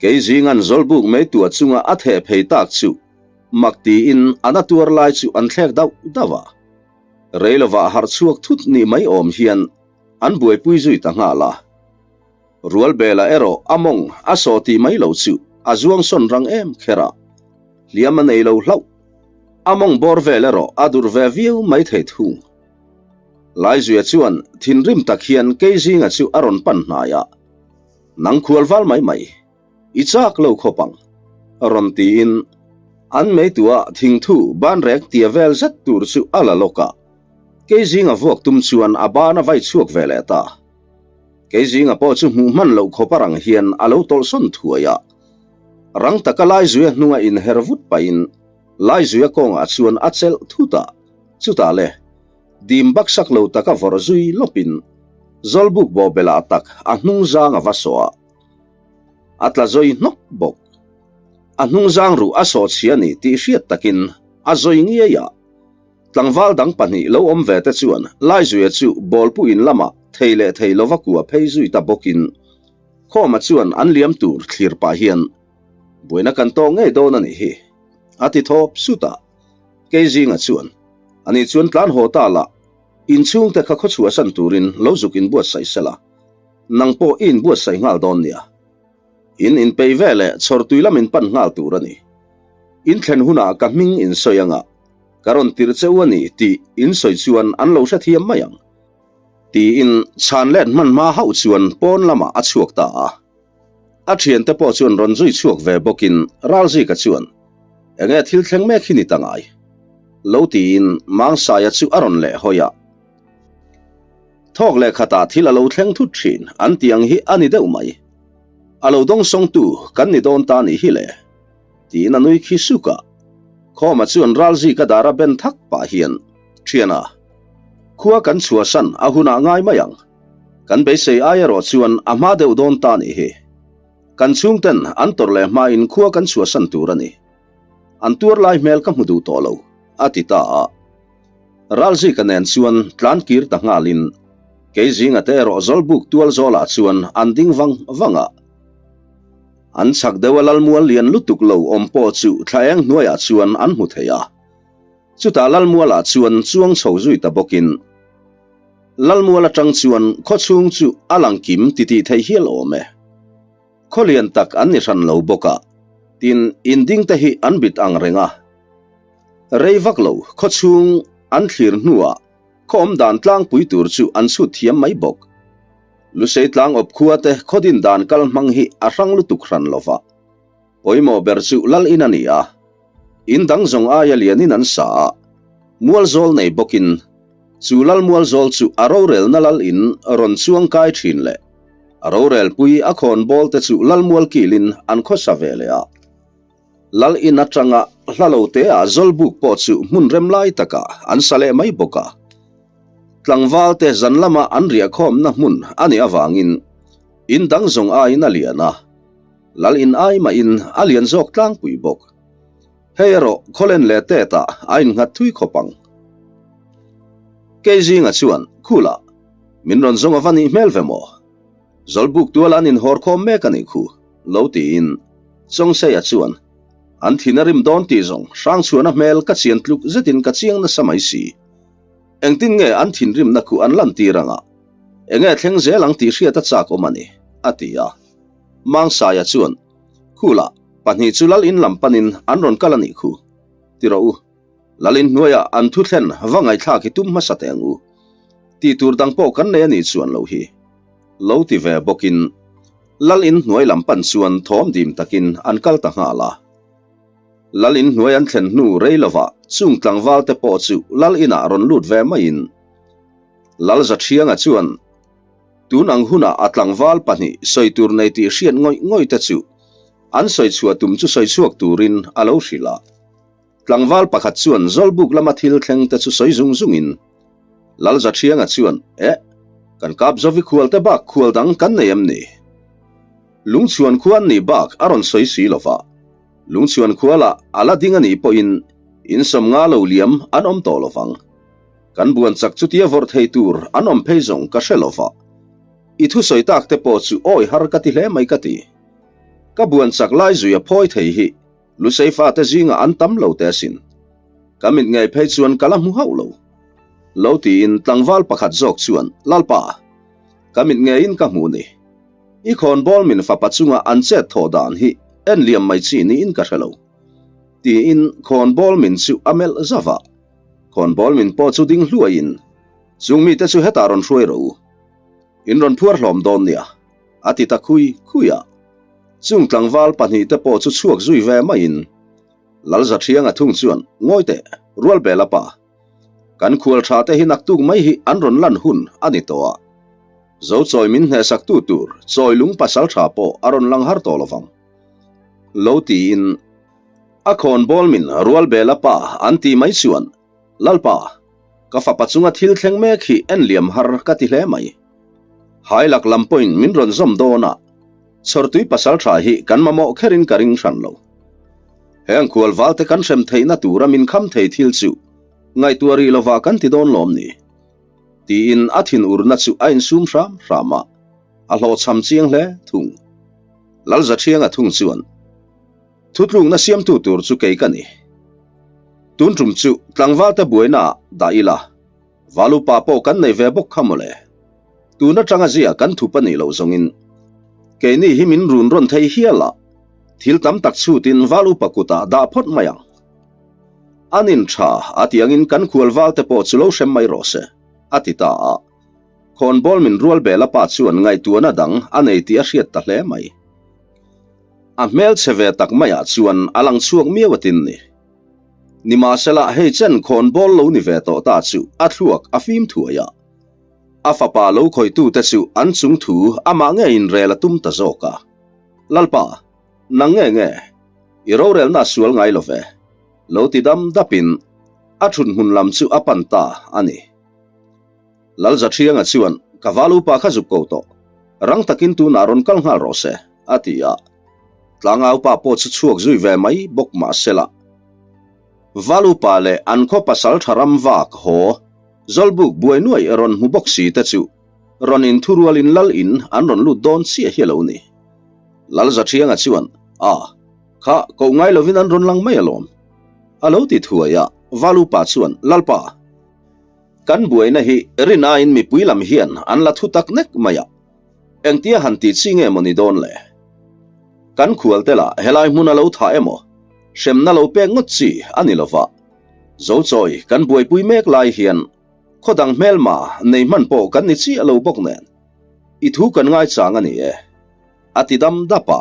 kei zingan zawlbuk mei tuah chunga a theh phei tak chu mak tiin an a tuar lai chu an thlek dauh dauh a. Rei lovah harh chhuak thut nih mai awm hian an buaipui zui ta nghal a. Rualbela erawh a mawng a saw tih mai lo chu a zuang sawn rang em kher a, hliam a nei lo hlauh. A mawng bawr vel erawh a durh ve viau mai thei thung. Laizuia chuan thinrim tak hian Keizinga chu a rawn pan hnai a, Nang khual val mai mai, i chak lo khawp ang, rawn tiin an meitua thingthu banrek tia vel zet tur chu a la lawk a. Keizinga vuak tum chuan a ban a vai chhuak ve leh ta. Keizinga pawh chu hmuh hman loh khawp a rang hian a lo tawlhsawn thuai a. Rang taka Laizuia hnunga inher vut pahin Laizuia kawngah chuan a chelh thut a. Chutah le, dim baksak lo taka vawrh zui lawpin Zawlbuk bawhbelah tak a hnungzang a va sawh a, a tla zawi hnawk bawk. A hnungzang ruh a sawh chhia ni tih hriat takin a zawi ngiai a. Tlangval dang pahnih lo awm ve te chuan Laizuia chu bawlpu in lamah thei leh thei lova kua phei zui ta bawkin Khawma chuan an liam tur thlir pah hian buaina kan tawk ngei dawn a nih hi a ti thawp sut a. Kei zinga chuan, Ani chuan tlan haw ta la, inchhungte kha khawchhuahsan turin lo zuk inbuatsaih sela, nang pawh i inbuatsaih nghal dawn nia. In inpeih ve leh chhawrtui lam in pan nghal tur a ni. In thlen hunah ka hming in sawi anga, ka rawn tirh che u a ni tih in sawi chuan an lo hrethiam mai ang. Tiin chhan let hman hma hauh chuan pawn lamah a chhuak ta a. A thiante pawh chuan rawn zui chhuak ve bawkin Ralzika chuan, Enge thil thleng mek hi ni ta ngai? Lo tiin Mangsaia chu a rawn leh hawi a. Thawk leh khatah thil a lo thleng thut thin an tih ang hi a ni deuh mai. A lo dawngsawngtu kan ni dawn ta nih hi le, tiin a nui khi suk a. Khawma chuan Ralzika dara ben thak pah hian, Thiana, khua kan chhuahsan a hunah ngai mai ang. Kan beisei ai erawh chuan a hma deuh dawn ta nih hi. Kan chhungten an tawrh leh hmain khua kan chhuahsan tur a ni. An tuar lai hmel ka hmu duh tawh lo, a ti ta a. Ralzika nen chuan tlan kir ta nghalin Keizinga te erawh Zawlbuk tual zawlah chuan an ding vang vang a. An chhak deuha Lalmual lian lutuk lo awm pawh chu thla eng hnuaiah chuan an hmu thei a. Chutah Lalmualah chuan chuang chho zui ta bawkin Lalmual atang chuan khawchhung chu a lang kim titih thei hial awm e. Khaw lian tak an ni hran lo bawk a, tin in ding te hi an bit ang reng a. Rei vak lo khaw chhung an thlir hnuah khaw awm dan tlangpui tur chu an chhut thiam mai bawk. Lusei tlang awp khua te khaw din dan kal hmang hi a hrang lutuk hran lo va. Pawimawh ber chu lal in a ni a, in dang zawng aia lianin an sa a, mual zawl nei bawkin chu lal mual zawl chu a rorelna lal in rawn chuang kai thin leh a rorelpui a khawn bawl te chu lal mual kilin an khawsa ve leh a. Lal in atanga hla lo te ah zawlbuk pawh chu hmun rem lai takah an sa leh mai bawk a. Tlangval te zan lama an riahkhawmna hmun a nih avangin in dang zawng aiin a lian a. Lal in ai mahin a lian zawk tlangpui bawk. Hei erawh khawlen leh tet ah a innghat thui khawp ang. Kei zinga chuan, Khula, min rawn zawng a va nih hmel ve maw? Zawlbuk tuala an inhawr khawm mek a nih khu, lo tiin Chawngseia chuan, An thin a rim dawn tih zawng Hrangchhuana hmel ka chian tluk zetin ka chiang nasa mai si. Engtin nge an thinrimna khu an lantir anga enge thleng zel ang tih hriat a chak awm a ni, a ti a. Mangsaia chuan, Khula, pahnih chu Lal in lam panin an rawn kal a nih khu. Ti rawh u, Lal in hnuaiah an thu thlen va ngaihthlak hi tum hmasa teh ang u. Tih tur dang pawh kan nei a nih chuan lo hi. Lo ti ve bawkin Lal in hnuai lam pan chuan thawm dim takin an kal ta nghal a. Lal in hnuai an thlen hnu rei lovah chung tlangval te pawh chu Lal inah rawn lut ve maiin Lal Zathianga chuan, Tun ang hunah a tlangval pahnih sawi tur nei tih hriat ngawih ngawih te chu an sawi chhuah tum chu sawi chhuak turin a lo hrilh a. Tlangval pakhat chuan Zawlbuk lama thil thleng te chu sawi zung zungin Lalzathianga chuan, Eh, kan kap Zovi khual te bak khual dang kan nei em ni? Lungchhuan khua an nih bak a rawn sawi si lova, Lungchhuan khua lah a la ding a nih pawhin insawmnga lo liam an awm tawh lovang. Kan buan chak chutia vawrh thei tur an awm phei zawng ka hre lova, i thusawi tak te pawh chu awi har ka ti hle mai ka ti. Ka buan chak lai zui a phawi thei hi Lusei fate zingah an tam lo te asin. Ka mit ngei phei chuan ka la hmu hauh lo. Lo tiin tlangval pakhat zawk chuan, Lalpa, ka mit ngeiin ka hmu ni. I khawnbawl min fapa chunga an chet thawh dan hi en liam mai chi niin ka hre lo. Tiin khawnbawl min chu a melh zauh a. Khawnbawl min pawh chu ding hluaiin, Chung mite chu hetah rawn hruai rawh u. In rawn phuar hlawm dawn nia, a ti ta khui khui a. Chung tlangval pahnihte pawh chu chhuak zui ve maiin, Lalzathianga thung chuan, Ngawi teh, Rualbela pa, kan khual tha te hi naktuk mai hi an rawn lan hun a ni tawh a. Zo chawi min hnehsaktu tur chawi lung pasal tha pawh a rawn lang har tawh lovang. Lo tiin. A khawnbawl min Rualbela pa an ti mai chuan, Lalpa, ka fapa chunga thil thleng mek hi en liam har ka ti hle mai. Hailak lam pawhin min rawn zawm dawn a, chhawrtui pasal tha hi kan mamawh kherin ka ring hran lo. Heng khual valte kan hrem theihna tura min kham thei thil chu ngaihtuah rih lovah kan ti dawn lawm ni? Tiin a thinurna chu a insum hram hram a, a hlawhchham chiang hle thung. Lalzathianga thung chuan, Thutlukna siamtu tur chu kei ka ni. Tun tum chu tlangvalte buainaah dah ila, Valupa pawh kan nei ve bawk kha mawle. Tun atanga zia kan thup a nih loh zawngin keini hi min run rawn thei hial a, thil tam tak chhutin Valupa kutah dah phawt mai ang. An in tha a ti angin kan khual valte pawh chu lo hrem mai rawh se, a ti ta a. Khawnbawl min rual bel a pa chuan ngaihtuahna dang a nei tih a hriat ta hle mai. A hmelchhe ve tak maiah chuan a lang chhuak miau atin ni. Nimahsela hei chen khawnbawl lo ni ve tawh ta chu a thluak a fim thuai a. A fapa lo khawihtute chu an chung thu amah ngeiin rel a tum ta zawk a. Lalpa, nang nge nge? I rorelna a sual ngai lo ve. Lo ti dam dapin a ṭhut hmun lam chu a pan ta a ni. Lalzathianga chuan, Ka val upa kha zuk ko tawh. Rang takin tunah rawn kal nghal rawh se, a ti a. Tlangau pa pawh chu chhuak zui ve mai bawk mah sela. Val upa leh an khaw pasal tha ram vak haw Zawlbuk buai nuai rawn hmu bawk si te chu rawn inthurualin lal in an rawn lut dawn chiah hi a lo ni. Lalzathianga chuan, A, kha koh ngai lovin an rawn lang mai alawm, a lo ti thuai a. Val upa chuan, Lalpa, Kan buaina hi rin aiin mipui lam hian an la thu tak nek mai a, engtia han tih chi nge maw ni dawn le? Kan khualte lah helai hmun a lo thah emaw, hremna lo pek ngawt chi a ni lova. Zochawi kan buaipui mek lai hian khaw dang hmelma nei hman pawh kan ni chiah lo bawk nen, i thu kan ngaichang a ni e. A ti dam dap a,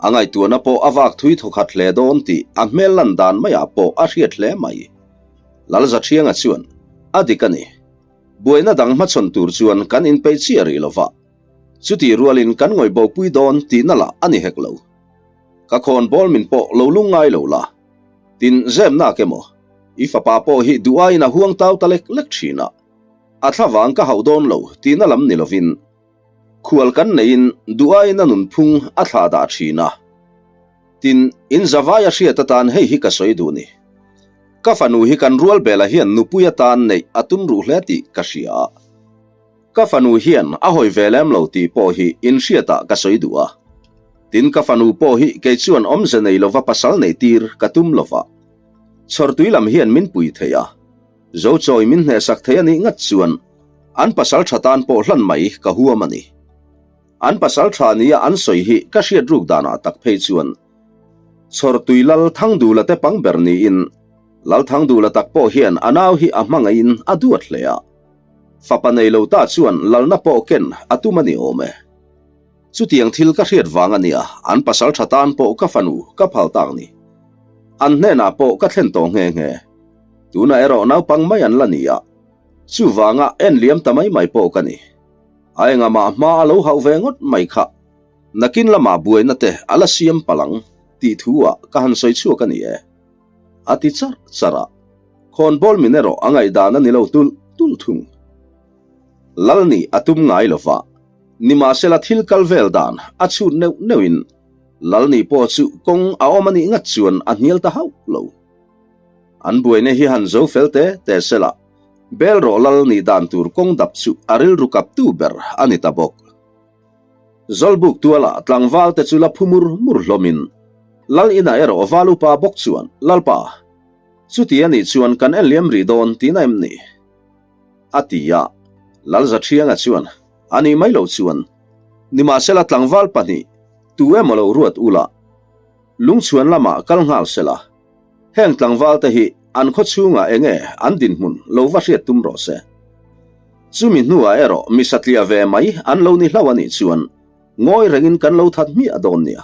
a ngaihtuahna pawh a vak thui thawkhat hle dawn tih a hmel lan dan maiah pawh a hriat hle mai. Lalzathianga chuan, A dik a ni. Buaina dang hmachhawn tur chuan kan inpeih chiah rih lo va, chutih rualin kan ngawih bopui dawn tihna lah a ni hek lo. Ka khawn bawl min pawh lo lung ngai lo la, tin zemnak emaw, i fapa pawh hi duh aiin a huang tau ta lek lek thin a, a thlavang ka hauh dawn lo tihna lam ni lovin, Khual kan neiin duh aiin a nunphung a thlah dah thin a. Tin, in zavai a hriat atan hei hi ka sawi duh ni. Ka fanu hi kan rual bela hian nupui atan neih a tum ruh hle tih ka hria a. Ka fanu hian a hawi ve lem lo tih pawh hi in hriatah ka sawi duh a. Tin, ka fanu pawh hi kei chuan awmze nei lova pasal neih tir ka tum lova. Chhawrtui lam hian min pui thei a. Zochawi min hnehsak thei a nih ngat chuan an pasal tha tan pawh hlan mai ka huam a ni. An pasal tha nia an sawi hi ka hriat ruk danah tak phei chuan Chhawrtui Lal Thangdula te pang ber niin Lal Thangdula tak pawh hian a nau hi a hmangaihin a duat hle a. Fapa nei lo ta chuan lalna pawh ken a tum a ni awm e. Chutiang thil ka hriat vang a nia, an pasal tha tan pawh ka fanu ka phal tak ni. An hnenah pawh ka thlen tawh nghe nghe. Tunah erawh naupang mai an la ni a, chuvanga en liam ta mai mai pawh ka ni. A engamah hma a lo hauh ve ngawt mai kha, nakin lamah buaina te a la siam palh ang tih thu ah ka han sawi chhuak a ni e. A ti charh charh a, khawnbawl min erawh a ngaihdan a ni lo tulh tulh thung. Lal nih a tum ngai lo va, nimahsela thil kal vel dan a chhut neuh neuhin Lal nih pawh chu kawng a awm a nih ngat chuan a hnial ta hauh lo. An buaina hi han zo fel te te sela, bel rawh Lal nih dan tur kawng dap chu a rilru kaptu ber a ni ta bawk. Zawlbuk tuala tlangval te chu la phu mur mur hlawmin Lal inah erawh val upa bawk chuan, Lalpa, chuti a nih chuan kan en liam rih dawn tihna em ni? A ti a, Lalzathianga chuan, A nih mai lo chuan, nimahsela tlangval pahnih tu emaw lo ruat ula, lungchhuan lamah kal nghal sela, heng tlangval te hi an khaw chhungah enge an dinhmun lo va hriat tum rawh se. Chumi hnuah erawh mi satliah ve mai an lo ni hlauh a nih chuan ngawi rengin kan lo that hmiah dawn nia.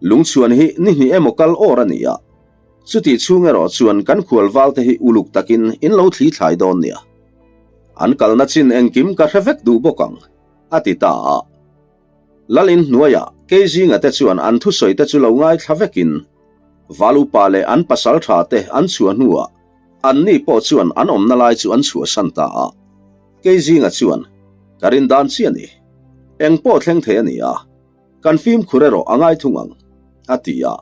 Lungchhuan hi ni hnih emaw kal awr a ni a, Chutih chhung erawh chuan kan khual valte hi uluk takin in lo thli thlai dawn nia. An kalna chin engkim ka hre vek duh bawk ang, a ti ta a. Lal in hnuaiah kei zinga te chuan an thusawi te chu lo ngaithla vekin Val upa leh an pasal tha te an chhuah hnuah anni pawh chuan an awmna lai chu an chhuahsan ta a. Kei zinga chuan, Ka rin dan chi a ni. Eng pawh thleng thei a ni a, kan fimkhur erawh a ngai thung ang, a ti a.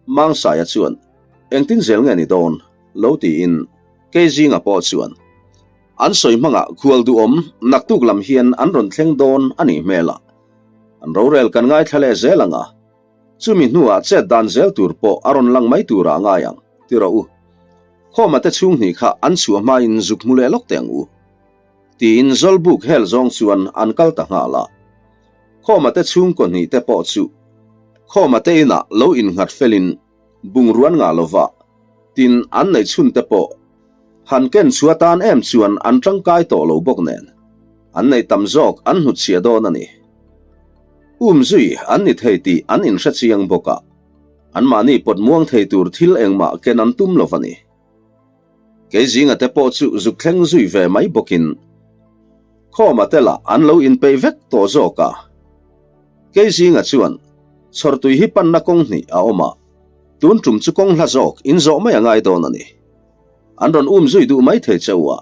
Mangsaia chuan, Engtin zel nge ni dawn? lo tiin kei zinga pawh chuan, An sawi hmangah khual duhawm naktuk lam hian an rawn thleng dawn a nih hmel a, an rorel kan ngaithla leh zel ang a, chumi hnuah chet dan zel tur pawh a rawn lang mai turah a ngai ang, ti rawh u. Khawma te chhung hnih kha an chhuah hmain zuk hmu leh lawk teh ang u, tiin Zawlbuk hel zawng chuan an kal ta nghal a. Khawma te chhungkaw hnih te pawh chu Khawma te inah lo innghat felin bungruan ngah lova tin an neih chhun te pawh han ken chhuah tan em chuan an tangkai tawh lo bawk nen an neih tam zawk an hnutchhiah dawn a ni. Um zui an ni thei tih an inhre chiang bawk a, anmahni pawt muang thei tur thil engmah ken an tum lo va ni. Kei zinga te pawh chu zuk thleng zui ve mai bawkin Khawma te lah an lo inpeih vek tawh zawk a. Kei zinga chuan chhawrtui hi panna kawng hnih a awm a. Tun tum chu kawng hla zawk in zawh mai a ngai dawn a ni. An rawn um zui duh mai thei che u a,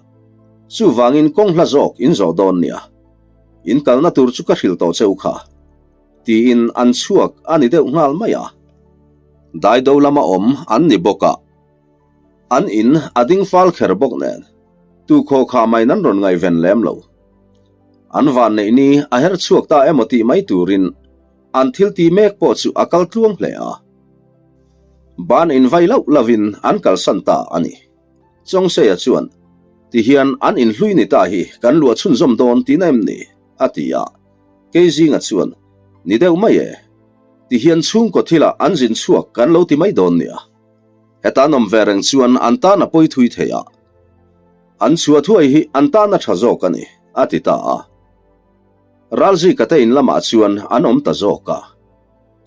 chuvangin kawng hla zawk in zawh dawn nia. In kalna tur chu ka hrilh tawh che u kha. Tiin an chhuak a ni deuh nghal mai a. Daido lama awm an ni bawk a, an in a ding fal kher bawk nen, tukhaw kha maiin an rawn ngaihven lem lo. An van neih ni a her chhuak ta emaw tih mai turin an thil ti mek pawh chu a kal tluang hle a. Ban invai loh lovin an kalsan ta a ni. Chawngseia chuan, Tihian an inhlui ni ta hi kan luah chhunzawm dawn tihna em ni? a ti a. Keizinga chuan, Ni deuh mai e. Tihian chhungkaw thilah an zin chhuak kan lo ti mai dawn nia. Heta an awm ve reng chuan an tan a pawi thui thei a. An chhuah thuai hi an tan a tha zawk a ni, a ti ta a. Ralzika te in lamah chuan an awm ta zawk a.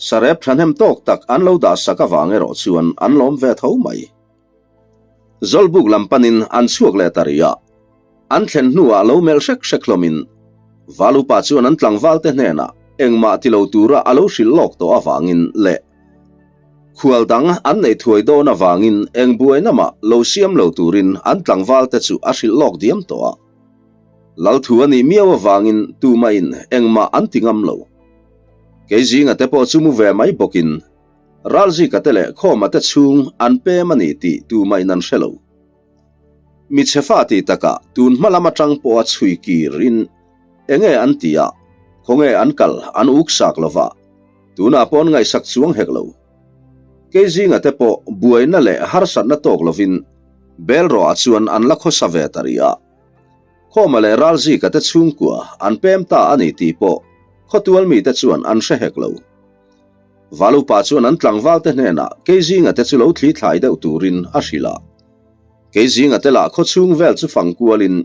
Sarep thahnem tawk tak an lo dah sak avang erawh chuan an lawm ve tho mai. Zawlbuk lam panin an chhuak leh ta rih a. An thlen hnuah lo melh hrek hrek hlawmin Valupa chuan an tlangvalte hnenah engmah ti lo tura a lo hrilh lawk tawh avangin leh khual dang an neih thuai dawn avangin eng buaina mah lo siam lo turin an tlangvalte chu a hrilh lawk diam tawh a. Lalthu a nih miau avangin tumahin engmah an ti ngam lo. Keizinga te pawh chu mu ve mai bawkin Ralzika te leh Khawma te chhung an pem a ni tih tumahin an hre lo. Mi chhe fa ti takah tun hma lam atang pawha chhui kirin enge an ti a, khawnge an kal an uk sak lova, tunah pawh an ngaihsak chuang hek lo. Kei zinga te pawh buaina leh harsatna tawk lovin Belrawh-ah chuan an la khawsa ve ta rih a. Khawma leh Ralzika te chhungkua an pem ta a ni tih pawh khawtual mite chuan an hre hek lo. Valupa chuan an tlangvalte hnenah Keizinga te chu lo thli thlai deuh turin a hrilh a. Keizinga te lah khawchhung vel chu fang kualin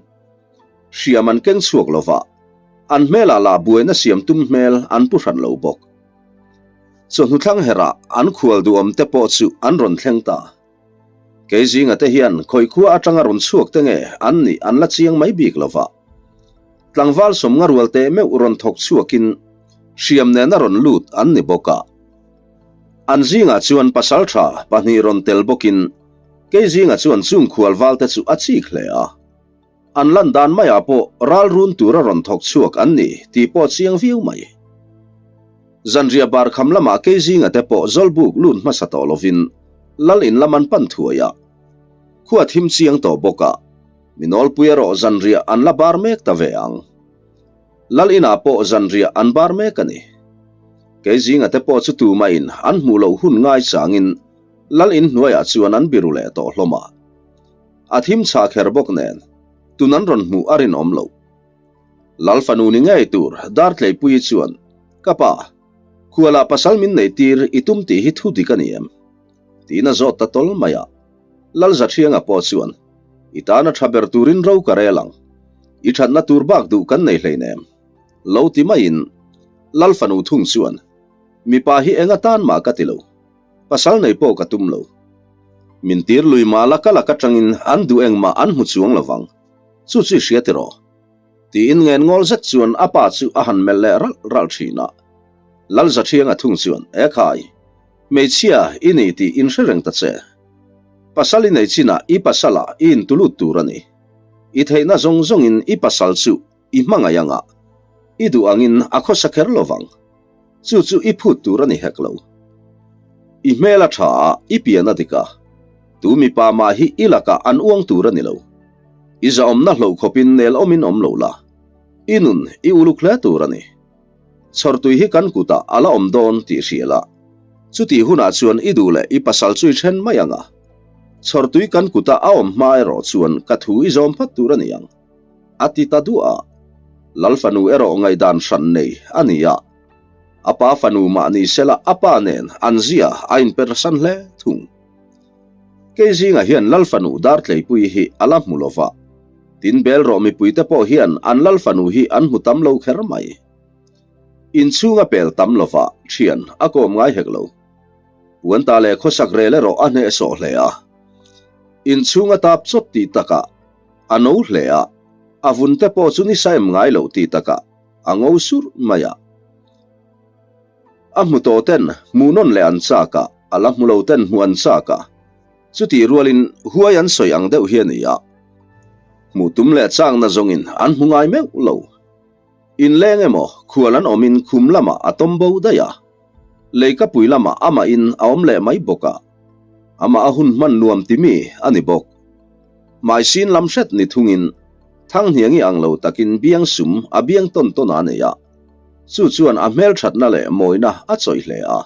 hriam an keng chhuak lo va, an hmelah lah buaina siam tum hmel an pu hran lo bawk. Chawhnu thlang herah an khual duhawm te pawh chu an rawn thleng ta. Keizinga te hian khawikhua atanga rawn chhuak te nge an nih an la chiang mai bik lo va. Tlangval sawmnga rual teh meuh rawn thawk chhuakin hriam nena rawn lut an ni bawk a. An zingah chuan pasaltha pahnih rawn tel bawkin Keizinga chuan chung khual valte chu a chik hle a. An lan dan maiah pawh ral run tura rawn thawk chhuak an ni tih pawh chiang viau mai. Zanriah bar kham lamah Keizinga te pawh Zawlbuk lut hmasa tawh lovin Lal in lam an pan thuai a. Khua thim chiang tawh bawk a. Mi nawlpui erawh zanriah an la bar mek ta ve ang. Lal inah pawh zanriah an bar mek a ni. Keizinga te pawh chu tumahin an hmuh loh hun ngai changin Lal in hnuaiah chuan an biru leh tawh hlawm a. A thim chhah kher bawk nen tun an rawn hmuh a rinawm loh. Lal fanu ni ngei tur Dartleipuii chuan, Ka pa, khualah pasal min neih tir i tum tih hi thu dik a ni em? Tiin a zawt ta tawl mai a. Lal Zathianga pawh chuan, I tana tha ber turin ro ka rel ang. I thatna tur bak duh kan nei hleinem. Lo ti maiin Lal fanu thung chuan, Mipa hi eng atan mah ka ti lo. Pasal nei pawh ka tum lo. Min tir lui mah la ka lak atangin an duh engmah an hmu chuang lo vang. Chu chu i hria tiraw? Tiin ngen ngawl zet chuan a pa chu a han melh leh ralh ralh thin a. Lal Zathianga thung chuan, Ekhai, hmeichhia i ni tih in hre reng ta che. Pasal i nei chinah i pasalah i intulut tur a ni. I theihna zawng zawngin i pasal chu i hmangaih anga i duh angin a khawsa kher lo vang. Chu chu i phut tur a ni hek lo. I hmel a tha a, i pian a dik a. Tu mipa mah hi i lakah an uang tur a ni lo. I zahawmna hloh khawpin nel awmin awm lo la. I nun i uluk hle tur a ni. Chhawrtui hi kan kutah a la awm dawn tih hria la. Chutih hunah chuan i duh leh i pasal chu i then mai ang a. Chhawrtui kan kuta a awm hma erawh chuan ka thu i zawm phawt tur a ni ang. A ti ta duah a. Lal fanu erawh ngaihdan hran nei a ni a. A pa fanu mah ni sela a pa nen an zia a inpersan hle thung. Kei zingah hian Lal fanu Dartleipuii hi a la hmu lo va. Tin bel rawh mipuite pawh hian an Lal fanu hi an hmu tam lo kher mai. Inchhung a pel tam lo va, thian a kawm ngai hek lo. Puanta leh khawsak rel erawh a hnehsawh hle a. Inchhung a tap chawt tih takah a no hle a, a vun te pawh chu ni sa em ngai lo tih takah a ngo surh mai a. A hmu tawh ten hmuhnawn leh an chak a. A la hmu lo ten hmuh an chak a, chutih rualin huai an sawi ang deuh hi a ni a. Hmuh tum leh chakna zawngin an hmu ngai meuh lo. Inleng emaw khual an awmin khum lamah a tawm bo daih a, leikapui lamah amahin a awm leh mai bawk a, amah a hun hman nuam ti mi a ni bawk. Hmaisin lam hret ni thungin Thanghniangi ang lo takin biang sum a biang tawn tawn a nei a, chu chuan a hmelthatna leh mawina a chawih hle a.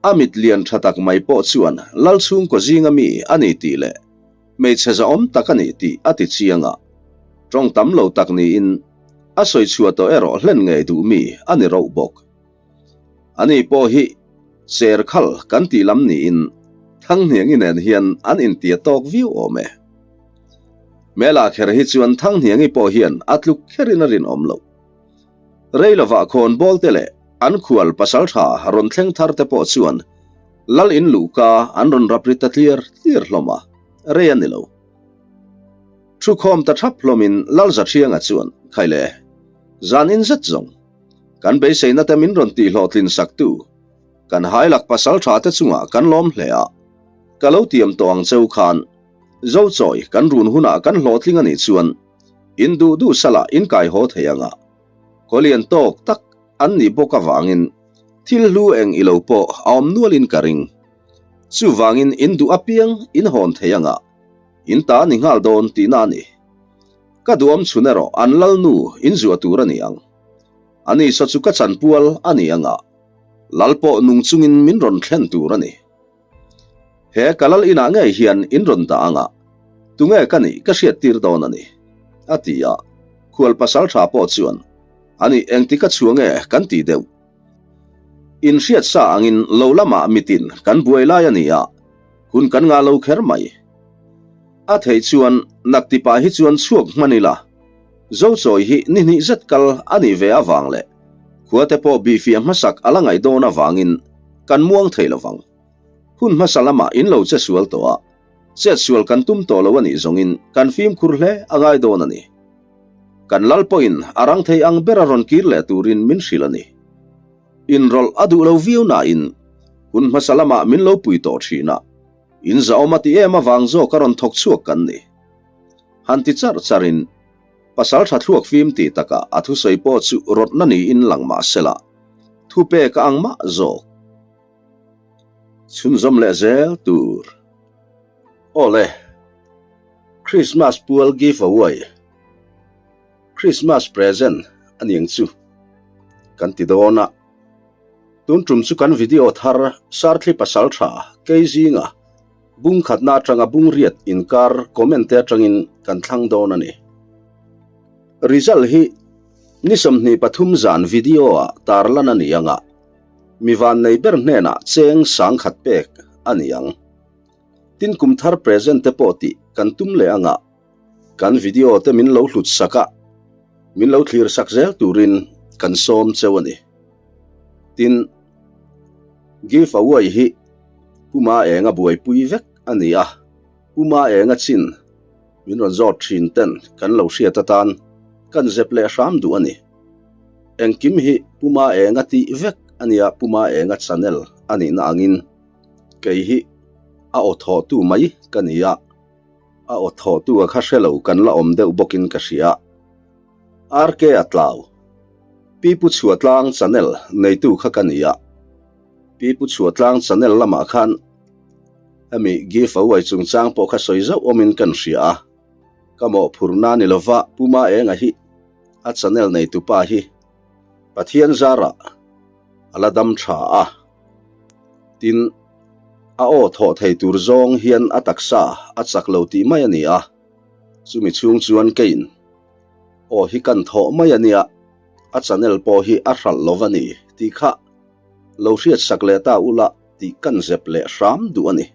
A mit lian tha tak mai pawh chuan Lal chhungkaw zinga mi a ni tih leh hmeichhe zahawm tak a ni tih a ti chiang a, tawng tam lo tak niin a sawi chhuah tawh erawh hlen ngei duh mi a ni rauh bawk. Ani pawh hi cher khal kan tih lam niin Thanghniangi nen hian an intia tawk viau awm e. Hmela kher hi chuan Thanghniangi pawh hian a tluk kherin a rinawm loh. Rei lovah khawn bawl te leh an khual pasaltha rawn thleng thar te pawh chuan Lal in luhka an rawn rap ri ta tliar tliar hlawm a, rei a ni lo. Thu khawm ta thap hlawmin Lal Zaṭhianga chuan, Khaile, zan in zet zawng, kan beiseina te min rawn tihhlawhtlin sak tu, kan hailak pasaltha te chungah kan lawm hle a, ka lo tiam tawh ang cheu khan, Zochawi kan run hunah kan hlawhtling a nih chuan, In duh duh salah in kai haw thei ang a, kawlian tawk tak an nih bawk avangin thil hlu eng i lo pawh a awm nualin ka ring. Chuvangin in duh apiang in hawn thei ang a, in ta a ni nghal dawn tihna a ni. Ka duhawm chhun erawh an lalnu in zuah tur a ni ang. Ani saw chu ka chanpual a ni ang a, lal pawh nung chungin min rawn thlen tur a ni. He ka lal inah ngei hian in rawn dah ang a, tunge ka nih ka hriat tir dawn a ni, a ti a. Khual pasal tha pawh chuan, Ani engtik a chhuah nge kan ti deuh. In hriat sa angin lo lamah mitin kan buai lai a ni a, hun kan ngah lo kher mai. A theih chuan naktipa hi chuan chhuak hman ila, Zochawi hi ni hnih zet kal a nih ve avang leh khuate pawh bihfiah hmasak a la ngaih dawn avangin kan muang thei lovang. Hun hmasa lamah in lo che sual tawh a, chet sual kan tum tawh lo a nih zawngin kan fimkhur hle a ngai dawn a ni. Kan lal pawhin a rang thei ang bera rawn kir leh turin min hrilh a ni. Inrawlh a duh lo viau nain hun hmasa lamah min lo pui tawh thin a, in zahawm a ti em avang zawk a rawn thawk chhuak kan ni. Han ti charh charhin pasal tha thluak fim tih takah a thusawi pawh chu rawtna niin lang mah sela, thupek a ang mah zawk. Chhunzawm leh zel tur. Awle, Christmas pual give away, Christmas present a niang chu kan ti dawn a. Tun tum chu kan video thar Sarthli Pasaltha kei zinga bung khatna atanga bung riat inkar comment te atangin kan thlang dawn a ni. Result hi Ni 23 zan video-ah tarlan a ni ang a, mi vannei ber hnenah cheng sangkhat pek a ni ang. Tin kum thar present te pawh tih kan tum leh ang a, kan video te min lo hlut sak a, min lo thlir sak zel turin kan sawm cheu a ni. Tin, give away hi Puma enga buaipui vek a ni a, Puma enga chin Min rawn zawt thin ten kan lo hriat atan kan zep leh hram duh a ni. Engkim hi Puma Enga tih vek a nia Puma Enga channel a nihna angin kei hi a aw thawhtu mai ka ni a, a aw thawhtu a kha hre lo kan la awm deuh bawkin ka hria. RK a tlau. Pi Pu Chhuatlang channel neitu kha ka ni a, Pi Pu Chhuatlang channel lamah khan Hemi give away chungchang pawh kha sawi zauh awmin kan hria a, ka mawhphurhna ni lova Pu Maenga hi a channel neitupa hi Pathian zarah a la dam tha a, tin a aw thawh thei tur zawng hian a taksa a chak lo tih mai a ni a, chumi chhung chuan keiin aw hi kan thawh mai a nia, a channel pawh hi a hralh lova ni tih kha lo hriatsak leh ta ula. tih kan zep leh hram duh a ni.